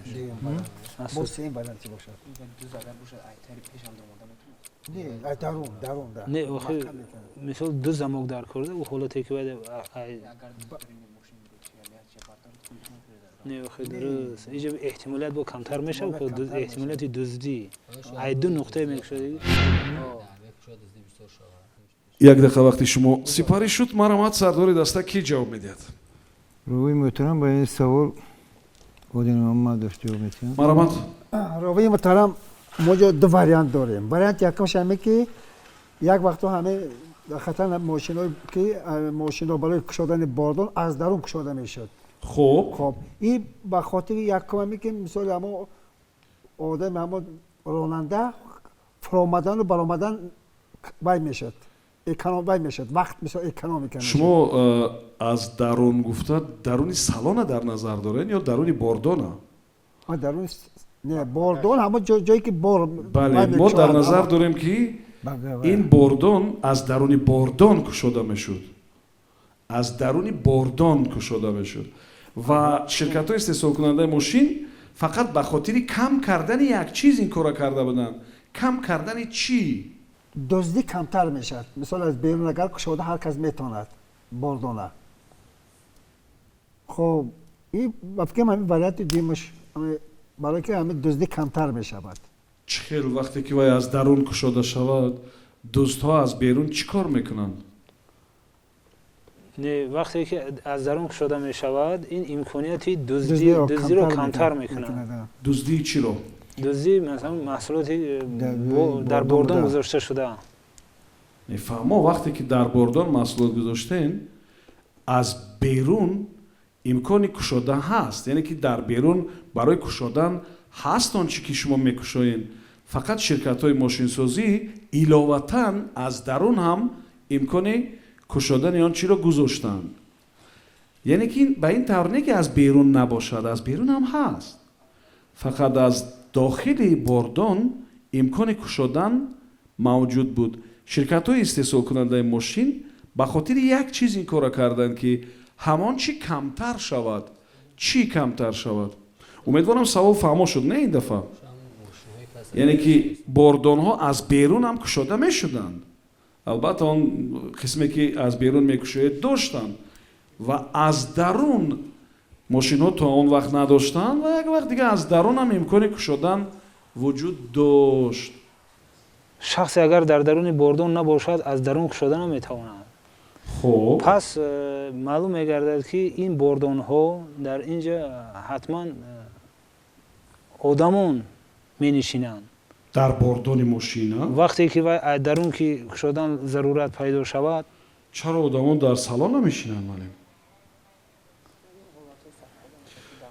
Боз сеюм вариант чи бошад? Дуз агар бошад, айтари пешам домода метавонад. Не, ай дарун, дарун да. Не, охи, мисол, ду замок дар корда, ӯ ҳолате ки бояд агар Не, охи, дуруст, инҷа эҳтимолият бо камтар мешавад, эҳтимолияти дуздӣ ай ду нуқтае мекушоди. Як дақиқа вақти шумо сипарӣ шуд. Марҳамат, сардори даста, кӣ ҷавоб медиҳад? Ровии муҳтарам, ба ин савол Один Муҳаммадов ҷавоб медиҳам. Марҳамат. Ровии муҳтарам, мо ҷо ду вариант дорем. Варианти якумш ҳаме, ки як вақтҳо ҳаме хатар мошино, ки мошинро барои кушодани бордон аз дарун кушода мешуд. Хуб. Хоб, ин ба хотири якум ҳаме, ки мисоли ҳамо одами, ҳамо ронанда фуромадану баромадан вай мешуд, эконом вай мешуд, вақт, мисол, экономика мешуд. Шумо аз дарун гуфта, даруни салона дар назар доред ё даруни бордона? А, даруни не, бордон, ҳамо ҷое ки бор Бале. вай Мо дар мекушояд, назар дорем, ки ин бордон аз даруни бордон кушода мешуд, аз даруни бордон кушода мешуд, ва ширкатҳои истеҳсолкунандаи мошин Фақат ба хотири кам кардани як чиз ин корро карда буданд. Кам кардани чӣ? Дуздӣ камтар мешавад. Мисол, аз берун агар кушода, ҳар кас метавонад бордона. Хоб, и ба фикрам, ҳамин варианти дуюмаш, барое ки ҳамин дуздӣ камтар мешавад. Чӣ хел? Вақте ки вай аз дарун кушода шавад, дуздҳо аз берун чӣ кор мекунанд? Не, вақте ки аз дарун кушода мешавад, ин имконияти дуздиро камтар мекунад. Дуздии чиро? Дуздии, масалан, маҳсулоти дар бордон гузошта шуда. Мефаҳмо, вақте ки дар бордон маҳсулот гузоштем, аз берун имкони кушодан ҳаст, яъне ки дар берун барои кушодан ҳаст он чӣ ки шумо мекушоед. Фақат ширкатҳои мошинсозӣ иловатан аз дарун ҳам имкони кушодани он чиро гузоштанд. Яъне ки ба ин тавр не ки аз берун набошад, аз берун ҳам ҳаст, фақат аз дохили бордон имкони кушодан мавҷуд буд. Ширкатҳои истеҳсолкунандаи мошин ба хотири як чиз ин корро карданд, ки ҳамон чӣ камтар шавад. Чӣ камтар шавад? Умедворам, савол фаҳмо шуд, не? Ин дафъа, яъне ки бордонҳо аз берун ҳам кушода мешуданд. Албатта, он қисме ки аз берун мекушоед доштанд ва аз дарун мошинҳо то он вақт надоштанд ва як вақт дига аз дарун ҳам имкони кушодан вуҷуд дошт. Шахсе агар дар даруни бордон набошад, аз дарун кушода наметавонад. Хуб. Пас маълум мегардад, ки ин бордонҳо дар ин ҷа ҳатман одамон менишинанд. Дар бордони мошина? Вақте ки вай аз дарун ки кушодан зарурат пайдо шавад. Чаро одамон дар салон намешинанд, малим?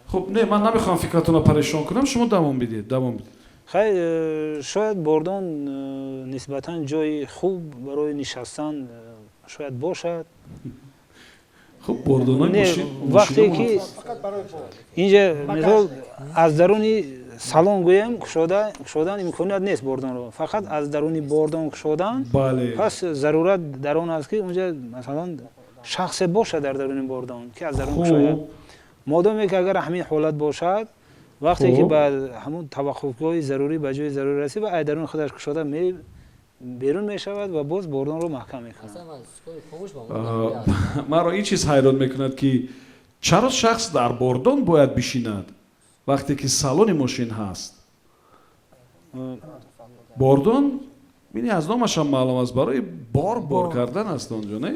Хуб, не, ман намехоҳам фикратонро парешон кунам, шумо давом бидиҳед, давом бидиҳед. Хай, шояд бордон нисбатан ҷои хуб барои нишастан шояд бошад. Хуб, бордонои мошин. Вақте ки инҷа, мисол, аз даруни салон гӯем, кушодан имконият нест бордонро, фақат аз даруни бордон кушодан. Пас зарурат дар он аст, ки унҷа, масалан, шахсе бошад дар даруни бордон, ки аз дарун кушояд. Модоме ки агар ҳамин ҳолат бошад, вақте ки ба ҳамун таваққуфгоҳи зарурӣ, ба ҷои зарурӣ расид ва аз дарун худаш кушода берун мешавад ва боз бордонро маҳкам мекунад. Маро ин чиз ҳайрон мекунад, ки чаро шахс дар бордон бояд бишинад, вақте ки салони мошин ҳаст? Бордон, бини, аз номашам маълум аст, барои бор кардан аст онҷо, не?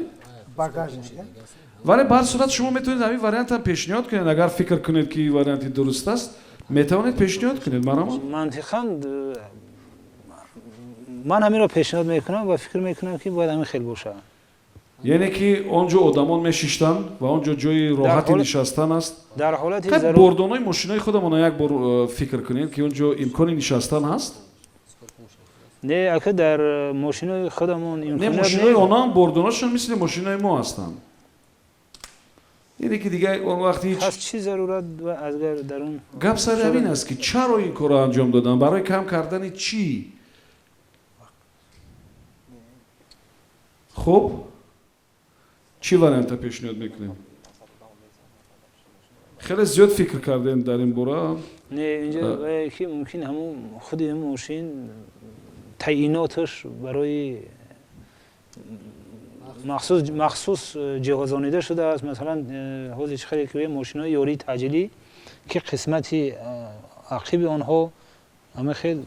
Вале ба ҳар сурат шумо метавонед ҳамин вариантам пешниҳод кунед. Агар фикр кунед, ки варианти дуруст аст, метавонед пешниҳод кунед, марама. Мантиқан ман ҳаминро пешниҳод мекунам ва фикр мекунам, ки бояд ҳамин хел бошад. Яъне ки он ҷо одамон мешиштанд ва он ҷо ҷои роҳати нишастан аст. Дар ҳолати бордонҳои мошинои худамона як бор фикр кунед, ки он ҷо имкони нишастан ҳаст. Не, ака, дар мошинои худамон. Не, мошинои онҳам бордонашон мисли мошинои мо ҳастанд. Яъне ки дига он вақт ҳеҷ Пас чӣ зарурат агар дар он? Гап сари ҳамин аст, ки чаро ин корро анҷом доданд, барои кам кардани чӣ? Хуб, чӣ варианта пешниҳод мекунем? Хеле зиёд фикр кардем дар ин бора. Не, инҷа ки мумкин ҳамун худи мошин таъиноташ барои махсус ҷиҳозонида шудааст. Масалан, ҳозир чӣ хеле ки мошинҳои ёрии таъҷилӣ, ки қисмати ақиби онҳо ҳама хел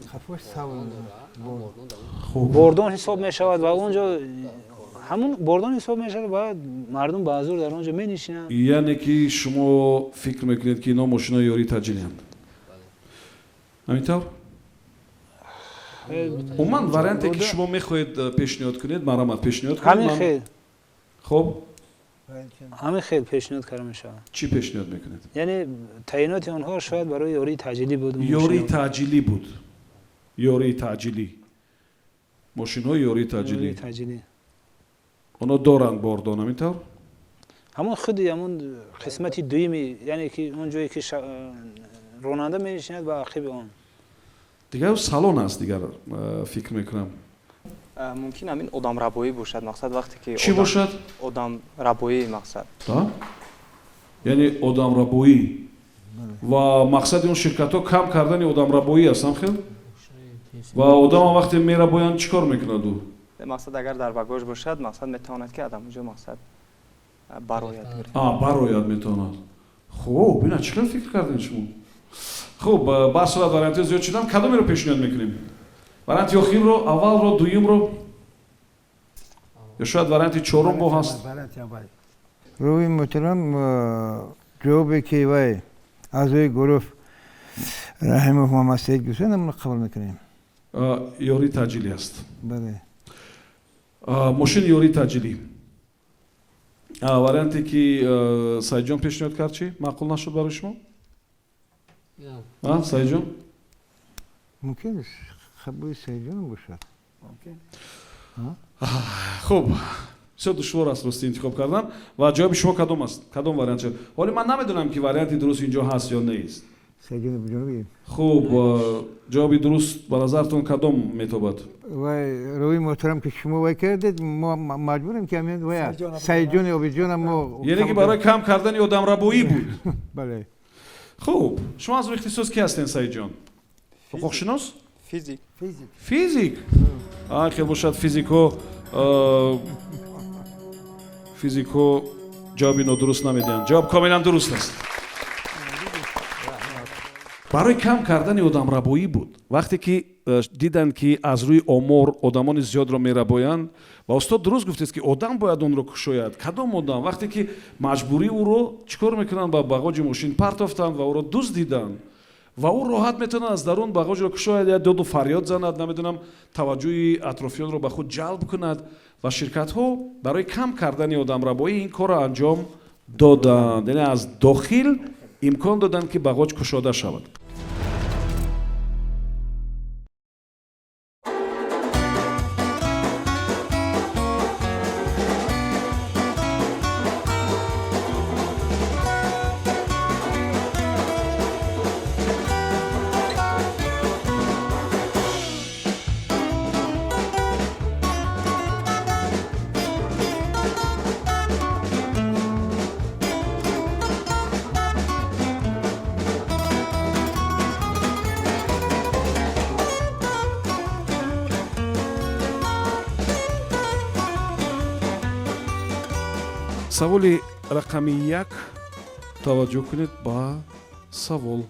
бордон ҳисоб мешавад ва он ҷо ҳамун бордон ҳисоб мешавад ва мардум баъзур дар он ҷо менишинанд. Яъне ки шумо фикр мекунед, ки ино мошинои ёрии таъҷилиянд, ҳамин тавр? Умуман, варианте ки шумо мехоҳед пешниҳод кунед, марҳамат, пешниҳод кунед. Ҳамин хел. Хуб. Ҳамин хел пешниҳод карда мешавад. Чӣ пешниҳод мекунед? Яъне таъиноти онҳо шояд барои ёрии таъҷилӣ буд. Ёрии таъҷилӣ буд, ёрии таъҷилӣ, мошинҳои ёрии таъҷилӣ. Таъҷилӣ. Онҳо доранд бордон, ҳамин тавр? Ҳамон худи ҳамон қисмати дуюми, яъне ки он ҷое ки ронанда менишинад, ба ақиби он. Дигар салон аст, дигар фикр мекунам. Мумкин ҳамин одамрабоӣ бошад, мақсад, вақте ки Чӣ бошад? Одамрабоӣ, мақсад. Яъне одамрабоӣ. Ва мақсади он ширкатҳо кам кардани одамрабоӣ аст, ҳамхел? Ва одамам вақте мерабоянд, чӣ кор мекунад ӯ? Мақсад, агар дар багаж бошад, мақсад, метавонад, ки аз ҳамонҷо, мақсад, барояд. Барояд метавонад. Хуб, ина чӣ хел фикр кардем шумо? Хуб, ба сурат вариантҳо зиёд шуданд. Кадомеро пешниҳод мекунем? Варианти охирро, аввалро, дуюмро ё шояд варианти чорум бо ҳаст? Рӯи муҳтарам, ҷавобе ки вай аъзои гурӯҳ Раҳимов Муҳаммадсаид гуфтанд, мо қабул мекунем. Ёрии таъҷилӣ аст. Бале. Мошини ёрии таъҷилӣ. Варианте ки Саидҷон пешниҳод кард, чӣ, маъқул нашуд барои шумо, Саидҷон? Мумкин қабули Саидҷон бошад. Хуб, бисёр душвор аст, рости, интихоб кардан. Ва ҷавоби шумо кадом аст? Кадом вариант шуд? Ҳоле ман намедонам, ки варианти дуруст инҷо ҳаст ё нест. Хуб, ҷавоби дуруст ба назартон кадом метобад? Вай, рӯи муҳтарам, ки шумо вай кардед, мо маҷбурем, ки ҳамин вай Саидҷони Обидҷонам мо. Яъне ки барои кам кардани одамрабоӣ буд? Бале. Хуб, шумо аз ихтисос ки ҳастен, Саидҷон? Ҳуқуқшинос? Физик. Физик. Хел бошад, физикҳо ҷавоби нодуруст намедиҳанд. Ҷавоб комилан дуруст аст. Барои кам кардани одамрабоӣ буд. Вақте ки диданд, ки аз рӯи омор одамони зиёдро мерабоянд, ва устод дуруст гуфтед, ки одам бояд онро кушояд. Кадом одам? Вақте ки маҷбурӣ ӯро чӣ кор мекунанд, ба бағоҷи мошин партофтанд ва ӯро дуздиданд, ва ӯ роҳат метавонад аз дарун бағоҷро кушояд, я доду фарёд занад, намедонам, таваҷҷӯҳи атрофиёнро ба худ ҷалб кунад. Ва ширкатҳо барои кам кардани одамрабоӣ ин корро анҷом доданд, яъне аз дохил имкон доданд, ки бағоҷ кушода шавад. Саволи рақами 1. Таваҷҷӯҳ кунед ба савол.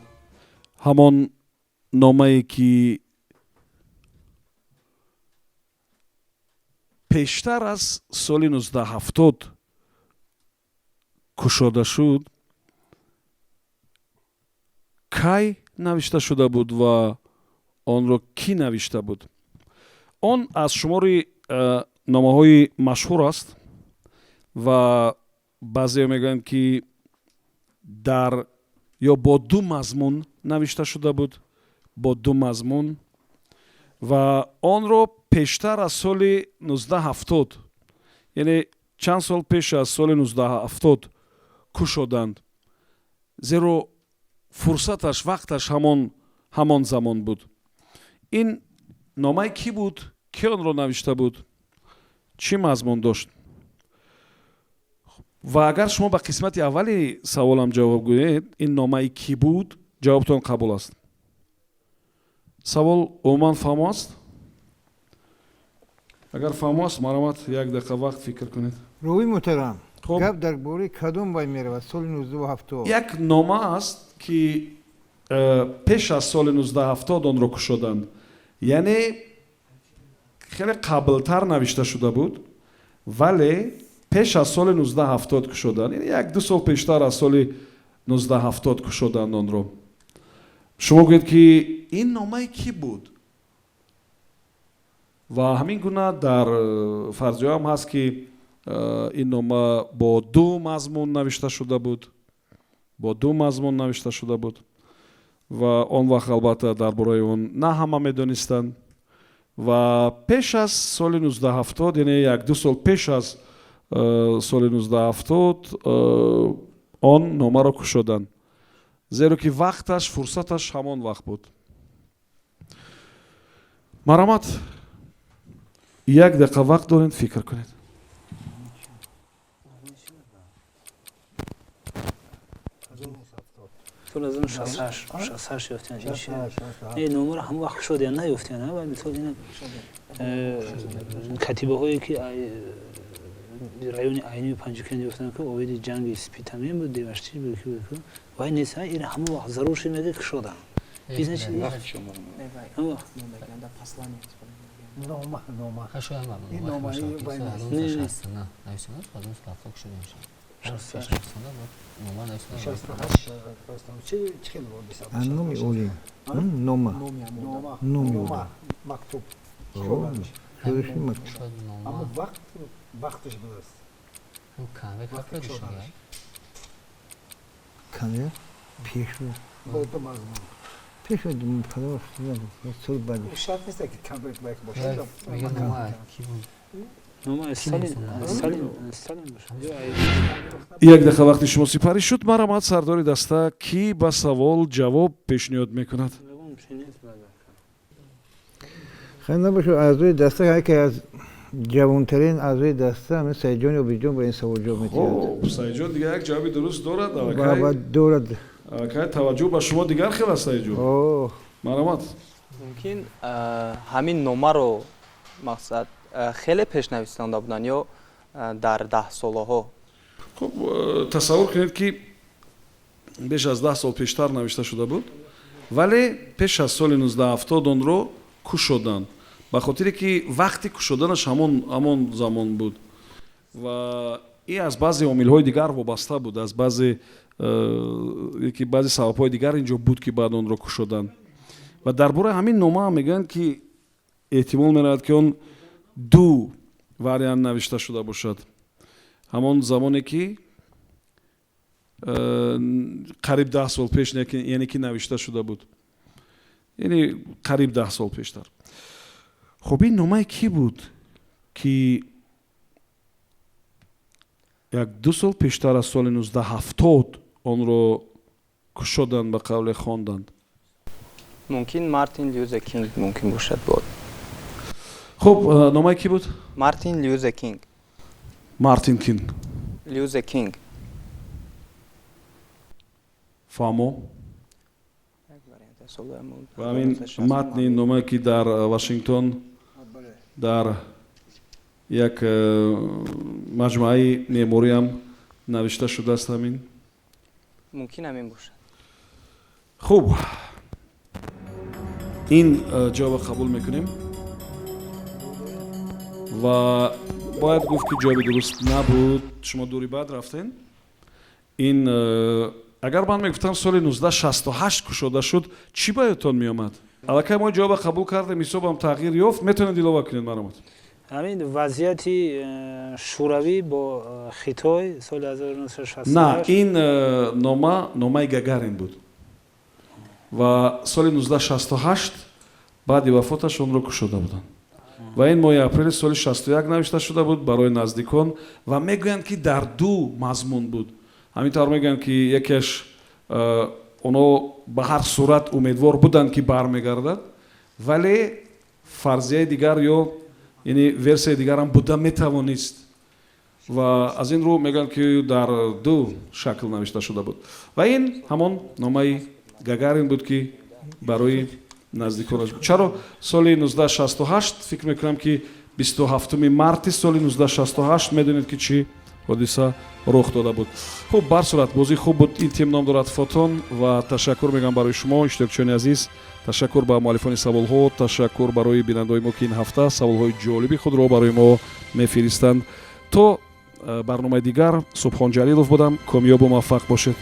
Ҳамон номае, ки пештар аз соли 1970 кушода шуд, кай навишта шуда буд ва онро кӣ навишта буд? Он аз шумори номаҳои машҳур аст ва баъзеҳо мегӯянд, ки дар ё бо ду мазмун навишта шуда буд, бо ду мазмун, ва онро пештар аз соли 1970, яъне чанд сол пеш аз соли 1970 кушоданд, зеро фурсаташ, вақташ ҳамон замон буд. Ин номаи кӣ буд? Кӣ онро навишта буд? Чӣ мазмун дошт? Ва агар шумо ба қисмати аввали саволам ҷавоб гӯед, ин номаи кӣ буд, ҷавобтон қабул аст. Савол умуман фаҳмо аст? Агар фаҳмо аст, марҳамат, як дақиқа вақт, фикр кунед. Рӯи муҳтарам, гап дар бораи кадом вай меравад? Соли 1970? Як нома аст, ки пеш аз соли 1970 онро кушоданд, яъне хеле қаблтар навишта шуда буд, вале пеш аз соли 1970 кушоданд, яъне як ду сол пештар аз соли 1970 кушоданд онро. Шумо гӯед, ки ин номаи кӣ буд? Ва ҳамин гуна дар фарзиёам ҳаст, ки ин нома бо ду мазмун навишта шуда буд, бо ду мазмун навишта шуда буд. Ва он вақт, албатта, дар бораи он на ҳама медонистанд. Ва пеш аз соли 1970, яъне як ду сол пеш аз соли 1970 он номаро кушоданд, зеро ки вақташ, фурсаташ ҳамон вақт буд. Марҳамат, як дақиқа вақт доред, фикр кунед. Соли 1968 ёфтиян. Не, номаро ҳамон вақт кушодиян, наёфтиян. Ва мисол ина катибаҳое ки райони Айнии Панҷакент ёфтанд, ки оиди ҷанги Спитамен буд, Деваштич буд, ки буд, вай нест. Ина ҳамон вақт зарур шуд, мега, кушоданд. Ҳамон вақт. Нома, нома. Шояд. Ин номаи вай нест. 69 нависонад, 1970 шуда мешавад. 68 чӣ хел ҳодиса? Номи олим, нома. Нома. Номи нома олим. Мактуб. Мактуб. Аммо вақт, вақташ будааст. Конверт. Конверт пеш буд. Бо ду мазмун. Пеш буд, кадом вақт, сол баъди. Шарт нест, ки конверт бояд бошад. Нома Сталин, Сталин, Сталин бошад. Як дақиқа вақти шумо сипарӣ шуд. Марҳамат, сардори даста, кӣ ба савол ҷавоб пешниҳод мекунад? Хеле набошад, аъзои даста, яке аз ҷавонтарин аъзои даста, ҳамин Саидҷони Обидҷон, ба ин савол ҷавоб медиҳад. Хуб, Саидҷон дигар як ҷавоби дуруст дорад. Ба аллакай дорад. Аллакай таваҷҷӯҳ ба шумо дигар хел аст, Саидҷон. О. Марҳамат. Мумкин ҳамин номаро, мақсад, хеле пеш нависонда буданд ё дар даҳсолаҳо. Хуб, тасаввур кунед, ки беш аз 10 сол пештар навишта шуда буд, вале пеш аз соли 1970 онро кушоданд, ба хотире ки вақти кушоданаш ҳамон замон буд ва ин аз баъзе омилҳои дигар вобаста буд, аз баъзе ки баъзе сабабҳои дигар инҷо буд, ки баъд онро кушоданд. Ва дар бораи ҳамин нома мегӯянд, ки эҳтимол меравад, ки он ду вариант навишта шуда бошад. Ҳамон замоне ки қариб 10 сол пеш, яъне ки навишта шуда буд, яъне қариб 10 сол пештар. Хуб, ин номаи кӣ буд, ки як ду сол пештар аз соли 1970 онро кушоданд, ба қавле хонданд? Мумкин Мартин Лютер Кинг мумкин бошад буд. Хуб, номаи кӣ буд? Мартин Лютер Кинг. Мартин Кинг. Лютер Кинг. Фаҳмо. Ва ҳамин матни номае, ки дар Вашингтон дар як маҷмӯаи меъмориам навишта шудааст, ҳамин. Мумкин ҳамин бошад. Хуб, ин ҷавоба қабул мекунем ва бояд гуфт, ки ҷавоби дуруст набуд. Шумо дури баъд рафтен. Ин агар ман мегуфтам, соли 1968 кушода шуд, чӣ ба ёдтон меомад? Аллакай мо ҷавоба қабул кардем, ҳисобам тағйир ёфт. Метавонед илова кунед, марҳамат. Ҳамин вазъияти Шӯравӣ бо Хитой соли 1968. На, ин нома номаи Гагарин буд ва соли 1968 баъди вафоташ онро кушода буданд ва ин моҳи апрели соли 61 навишта шуда буд барои наздикон. Ва мегӯянд, ки дар ду мазмун буд. Ҳамин тавр мегӯянд, ки якеаш онҳо ба ҳар сурат умедвор буданд, ки бармегардад, вале фарзияи дигар ё яъне версияи дигарам буда метавонист ва аз ин рӯ мегӯянд, ки дар ду шакл навишта шуда буд. Ва ин ҳамон номаи Гагарин буд, ки барои наздиконаш буд. Чаро соли 1968? Фикр мекунам, ки 27 марти соли 1968 медонед, ки чӣ ҳодиса рух дода буд. Хуб, бар сурат, бозӣ хуб буд. Ин тим ном дорад Фотон. Ва ташаккур мегӯям барои шумо, иштирокчиёни азиз. Ташаккур ба муаллифони саволҳо, ташаккур барои бинандаҳои мо, ки ин ҳафта саволҳои ҷолиби худро барои мо мефиристанд. То барномаи дигар, Субҳон Ҷалилов будам. Комёбу муваффақ бошед.